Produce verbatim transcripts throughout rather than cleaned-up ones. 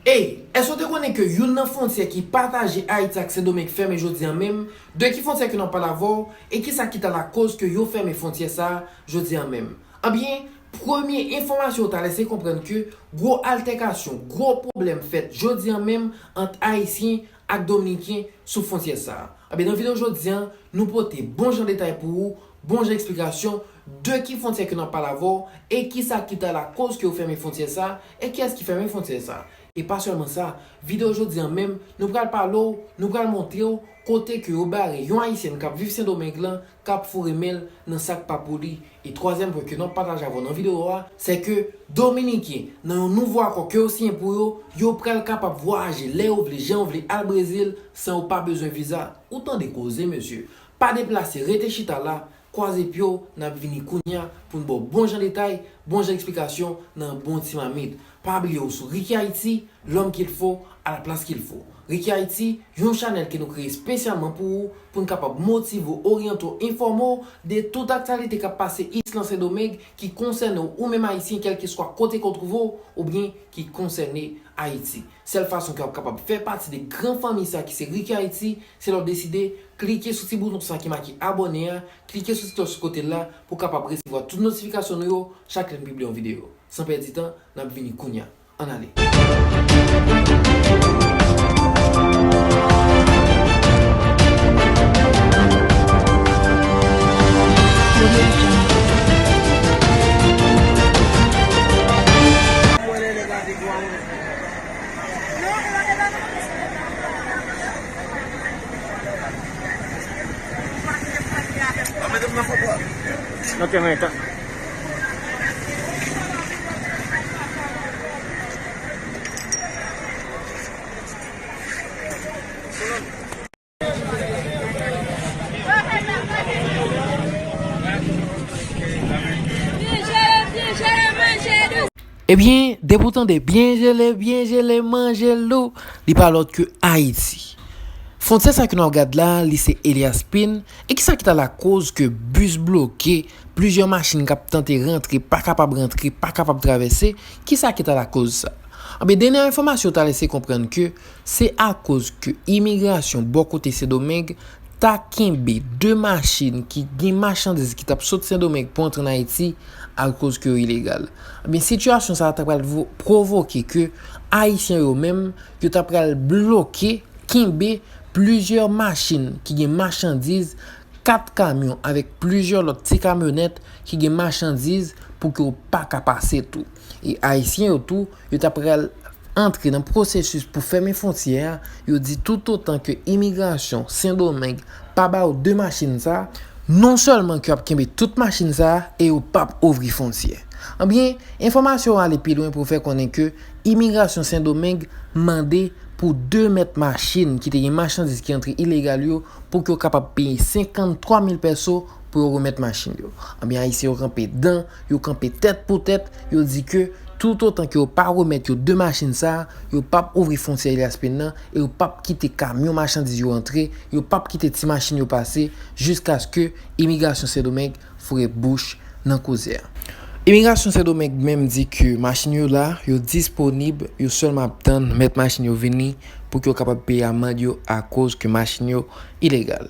Ey, èske w te konnen ke youn nan fwontyè ki pataje Ayiti ak Sendomeng fèmen jodi a menm? De ki fwontyè ke n ap pale avè w, e kisa ki ta lakòz ke yo fèmen fwontyè sa a jodi a menm? Anbyen, premye enfòmasyon yo ta lèse konprann ke gwo altèkasyon, gwo pwoblèm fèt jodi a menm ant Ayisyen ak Dominiken sou fwontyè sa a. Anbyen, nan videyo jodi a, nou pote bon jan detay pou ou, bon jan eksplikasyon de ki fwontyè ke n ap pale avè w, e kisa ki ta lakòz ke yo fèmen fwontyè sa a, e kiyès ki fèmen fwontyè sa a. E pa sèlman sa, videyo jodi a menm, nou pral pale w, nou pral montre w kote ke yo bare yon Ayisyèn k ap viv Sendomeng lan, k ap foure men l nan sa k pa pou li. E twazyèm pwen ke n ap pataje avè w nan videyo a, se ke Dominiken, nan yon nouvo akò ke yo siyen pou yo, yo pral kapab vwayaje lè yo vle, jan yo vle, al Brezil, san yo pa bezwen viza. Ou tande koze, mesye. Pa deplase, rete chita la, kwaze pye w, n ap vini kounye a pou n ba w bon jan detay, bon jan eksplikasyon nan yon bon ti mamit. Pa bliye w sou Ricky Haïti, l'homme qu'il faut, à la place qu'il faut. Ricky Haïti, yon chanèl ke nou kreye espesyalman pou ou, pou n kapab motive w, oryante w, enfòme w de tout aktyalite k ap pase isit lan Sendomeng, ki konsène w ou menm Ayisyen, kèlkeswa kote ke w twouve w, oubyen ki konsène Ayiti. Sèl fason ke w ap kapab fè pati de gran fanmi sa ki se Ricky Haïti, se lè w deside klike sou ti bouton sa ki make abòne a, klike sou ti klòch sou kote l la pou w kapab resevwa tout notifikasyon nou yo chak lè n pibliye yon videyo. San pèdi tan, n ap vini kounye a. Ann ale. Ok, mwen tan. Ebyen, depi w tande byen jele, byen jele, manje lou, li pa lòt ke Ayiti. Fwontyè sa ke n ap gad la, li se Elias Pin. E kisa ki ta lakòz ke bis bloke, plizyè machin k ap tante rantre, pa kapab rantre, pa kapab travèse? Kisa ki ta lakòz sa? Anben, dènye enfòmasyon ta lese konprann ke se akoz ke imigrasyon bò kote Sendomeng ta kenbe de machin ki gen machandiz ki t ap sot Sendomeng pou antre ann Ayiti, akoz ke yo ilegal. Anben, sitiyasyon sa a ta pral vo-, pwovoke ke Ayisyen yo menm, yo ta pral bloke, kenbe plizyè machin ki gen machandiz, kat kamyon avèk plizyè lòt ti kamyonèt ki gen machandiz pou ke yo pa ka pase tou. E Ayisyen yo tou, yo ta pral antre nan pwosesis pou fèmen fwontyè a, yo di toutotan ke imigrasyon Sendomeng pa ba yo de machin sa a, non sèlman ke y ap kenbe tout machin sa a e yo p ap ouvri fwontyè. Anbyen, enfòmasyon an ale pi lwen pou fè konnen ke imigrasyon Sendomeng mande pou de mèt machin ki te gen machandiz ki antre ilegal yo pou ke yo kapab peye senkanntwa mil pèso pou yo remèt machin yo. Anbyen, Ayisyen yo kanpe dan, yo kanpe tèt pou tèt, yo di ke toutotan ke yo pa remèt yo de machin sa a, yo p ap ouvri fwontyè Elias Pin nan e yo p ap kite kamyon machandiz yo antre, yo p ap kite ti machin yo pase, jiskaske imigrasyon Sendomeng foure bouch nan koze a. Imigrasyon Sendomeng menm di ke machin yo la, yo disponib, yo sèlman ap tann mèt machin yo vini pou ke yo kapab peye amand yo akoz ke machin yo ilegal.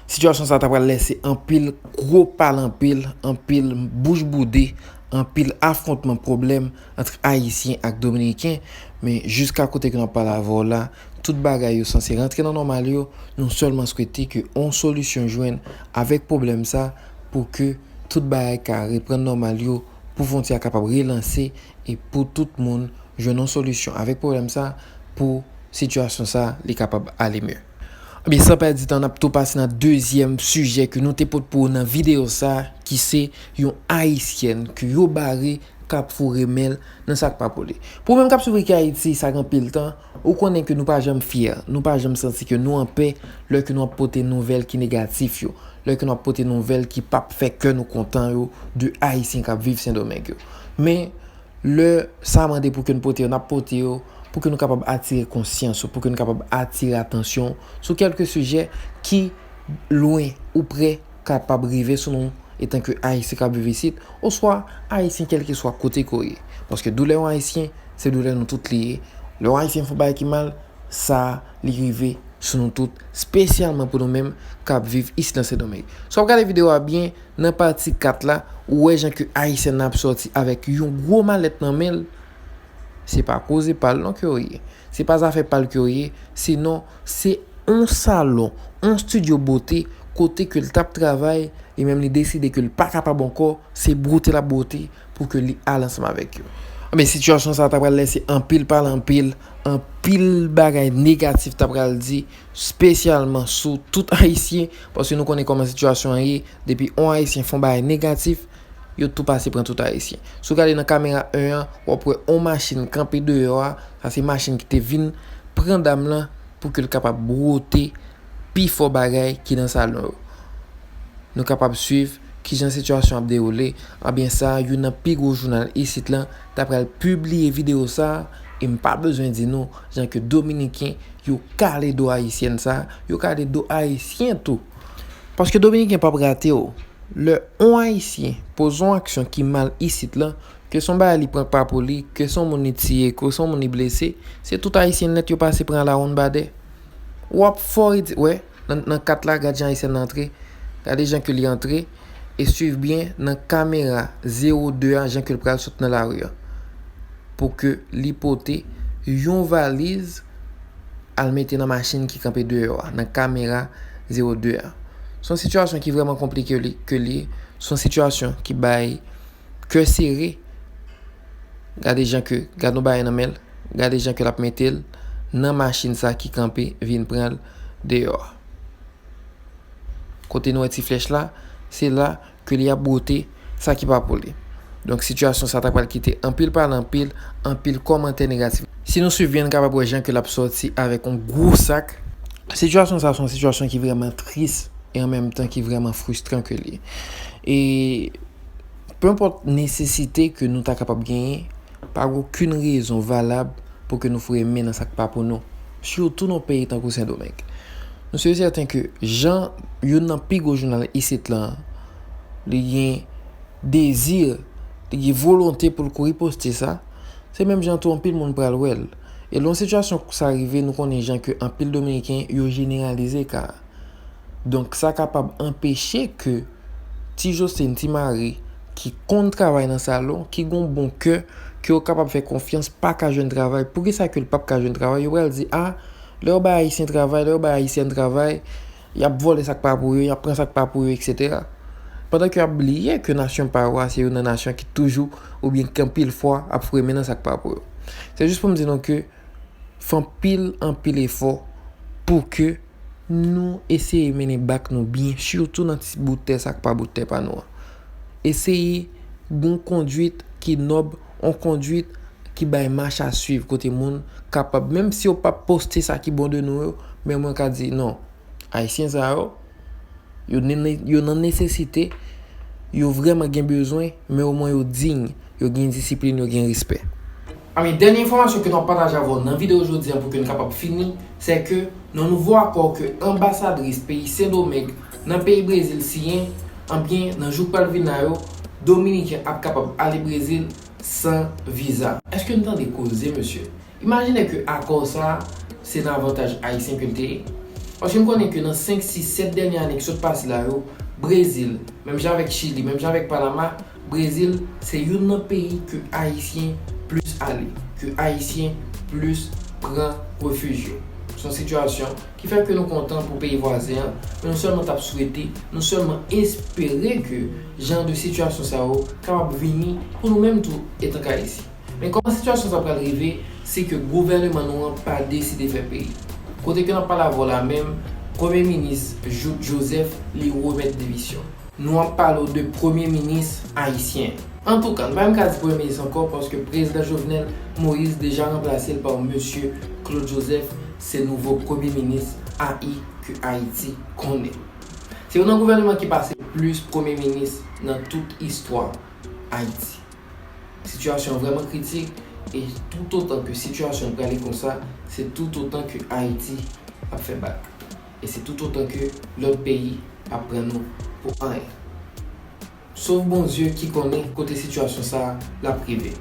Sitiyasyon sa ta pral lese anpil gwo pale anpil, anpil bouch boude, anpil afwontman, pwoblèm ant Ayisyen ak Dominiken, men jiska kote ke n ap pale avè w la, tout bagay yo sanse rantre nan nòmal yo, nou sèlman swete ke on solisyon jwenn avèk pwoblèm sa pou ke tout bagay ka reprann nòmal yo, pou fwontyè a kapab relanse e pou tout moun jwenn yon solisyon avèk pwoblèm sa pou sitiyasyon sa li kapab ale mye. Ebyen, san pèdi tan, n ap tou pase nan dezyèm sijè ke nou te pote pou ou nan videyo sa, ki se yon Ayisyèn ke yo bare k ap foure men l nan sa k pa pou li. Pou ou menm k ap swiv Ricky Haïti, sa gen anpil tan, ou konnen ke nou pa janm fyè, nou pa janm santi ke nou anpè lè ke nou ap pote nouvèl ki negatif yo, lè ke nou ap pote nouvèl ki p ap fè kè nou kontan yo de Ayisyen k ap viv Sendomeng yo. Men, lè sa mande pou ke n pote yo, n ap pote yo pou ke nou kapab atire konsyans ou, pou ke nou kapab atire atansyon sou kèlke sijè ki lwen ou prè kapab rive sou nou etanke Ayisyen k ap viv isit, oswa Ayisyen kèlkeswa kote ke w ye. Paske doulè yon Ayisyen, se doulè nou tout li ye, Lè yon Ayisyen fè yon bagay ki mal, sa li rive sou nou tout, espesyalman pou nou menm k ap viv isit nan Sendomeng. Si w ap gade videyo a byen, nan pati kat la, ou wè jan ke Ayisyèn nan ap sòti avèk yon gwo malèt nan men l. Se pa koze pa l non ke yo ye. Se pa zafè pa l ke yo ye. Sinon, se yon salon, yon estidyo bote, kote ke l t ap travay, li menm li deside ke l pa kapab ankò, se bwote l ap bwote pou ke li al ansanm avèk yo. Anben, sitiyasyon sa a ta pral lèse anpil pale anpil, anpil bagay negatif ta pral di, espesyalman sou tout Ayisyen, paske nou konnen kòman sitiyasyon an ye, depi yon Ayisyen fè yon bagay negatif, yo tou pase pran tout Ayisyen. Si w gade nan kamera en an, w ap wè yon machin kanpe deyò a, sa se machin ki te vin pran dam lan pou ke l kapab bwote pi fò bagay ki nan salon yo. Nou kapab swiv kijan sitiyasyon ap dewoule. Anben sa, youn nan pi gwo jounal isit lan ta pral pibliye videyo sa a, e m pa bezwen di nou jan ke Dominiken yo kale do Ayisyèn sa a, yo kale do Ayisyen tou. Paske Dominiken p ap rate w. Lè yon Ayisyen poze yon aksyon ki mal isit lan, ke se yon bagay li pran pa pou li, ke se yon moun li tiye, ke se yon moun li blese, se tout Ayisyen nèt yo pase pran lawonn badè. W ap fò redi, wè, nan, nan kat la, gad jan Ayisyèn nan antre, gade jan ke li antre, e swiv byen nan kamera zewo de a, jan ke l pral sot nan lari a. Pou ke li pote yon valiz al mete nan machin ki kanpe deyò a, nan kamera zewo de a. Se yon sitiyasyon ki vrèman konplike li, ke li ye. Se yon sitiyasyon ki bay kè sere. Gade jan ke, gade yon bagay nan men l. Gade jan ke l ap mete l nan machin sa ki kanpe vin pran l deyò a. Kote nou wè ti flèch la, se la ke li ap bwote sa ki pa pou li. Donk, sitiyasyon sa ta pral kite anpil pale anpil, anpil kòmantè negatif. Si nou swiv byen, nou kapab wè jan ke l ap sòti avèk yon gwo sak. Sitiyasyon sa se yon sitiyasyon ki vrèman tris e an menm tan ki vrèman fristran ke li ye. E penenpòt nesesite ke nou ta kapab genyen, pa gen okenn rezon valab pou ke nou foure men nan sa k pa pou nou, sitou nan peyi tankou Sendomeng. Nou si e sèten ke jan youn nan pi gwo jounal isit lan, li gen dezi, li gen volonte pou l kouri poste sa, se menm jan tou anpil moun pral wè l. E lè yon sitiyasyon sa rive, nou konnen jan ke anpil Dominiken yo jeneralize ka a. Donk, sa kapab anpeche ke Ti Jocelyn, Ti Marie, ki konn travay nan salon, ki gon bon kè, ke yo kapab fè konfyans, pa ka jwenn travay. Poukisa ke l p ap ka jwenn travay? Yo pral di, a, lè yo bay Ayisyen travay, lè yo bay Ayisyèn travay, y ap vòlè sa k pa pou yo, y ap pran sa k pa pou yo, etsetera. Pandan ke y ap bliye ke nasyon pa yo a, se youn nan nasyon ki toujou, oubyen ki anpil fwa, ap foure men nan sa k pa pou yo. Se jis pou m di nou ke fè anpil, anpil efò pou ke nou eseye mennen bak nou byen, sitou nan ti bout tè sa k pa bout tè pa nou an. Eseye gon kondwit ki nòb, on kondwit ki bay mach a swiv, kote moun kapab, menm si yo p ap poste sa ki bon de nou yo, men mwen ka di, non, Ayisyen sa yo, yo ne-, yo nan nesesite, yo vrèman gen bezwen, men omwen yo diy, yo gen disiplin, yo gen respè. Ami, dènye enfòmasyon ke nou ap pataje avè w nan videyo jodi a pou ke n kapab fini, se ke nan nouvo akò ke anbasadris peyi Sendomeng nan peyi Brezil siyen, anbyen, nan jou k pral vin la yo, Dominiken ap kapab ale Brezil san viza. Èske n tande koze, mesye? Imajine ke akò sa a, se nan avantaj Ayisyen ke l te ye. Paske m konnen ke nan senk, sis, sèt dènye ane ki sot pase la yo, Brezil, menm jan avèk Chili, menm jan avèk Panama, Brezil, se youn nan peyi ke Ayisyen plis ale, ke Ayisyen plis pran refij yo. Se yon sitiyasyon ki fè ke nou kontan pou peyi vwazen an, men nou sèlman t ap swete, nou sèlman espere ke jan de sitiyasyon sa yo kapab vini pou nou menm tou, etanke Ayisyen. Men kòman sitiyasyon sa pral rive si ke gouvèneman nou an pa deside fè peyi? Kote ke n ap pale avè w la menm, Premye Minis Jouthe Joseph, li remèt demisyon. Nou ap pale w de Premye Minis ayisyen. Antouka, nou pa menm ka di Premye Minis ankò, paske Prezidan Jovenel Moïse deja ranplase l pa Mesye Claude Joseph, se nouvo Premye Minis A I ke Ayiti konnen. Se youn nan gouvèneman ki pase plis Premye Minis nan tout istwa Ayiti. Sitiyasyon an vrèman kritik, e toutotan ke sitiyasyon an prale konsa, se toutotan ke Ayiti ap fè bak. E se toutotan ke lòt peyi ap pran nou pou anyen. Sof Bondye ki konnen kote sitiyasyon sa a l ap rive.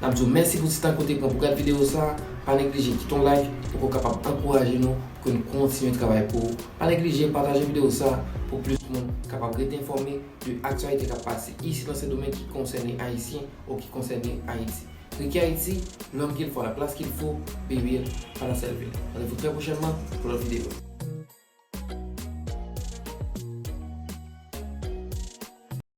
N ap di w mèsi pou ti tan ke w te pran pou gad videyo sa a. Pa neglije kite yon like pou ke w kapab ankouraje nou pou ke nou kontinye travay pou ou. Pa neglije pataje videyo sa pou plis moun kapab rete enfòme de aktyalite k ap pase isi nan Sendomeng ki konsène Ayisyen ou ki konsène Ayiti. Ricky Haiti, l'homme qu'il faut à la place qu'il faut, baby, pa nan sèl vil. Randevou trè pwochènman pou lòt videyo.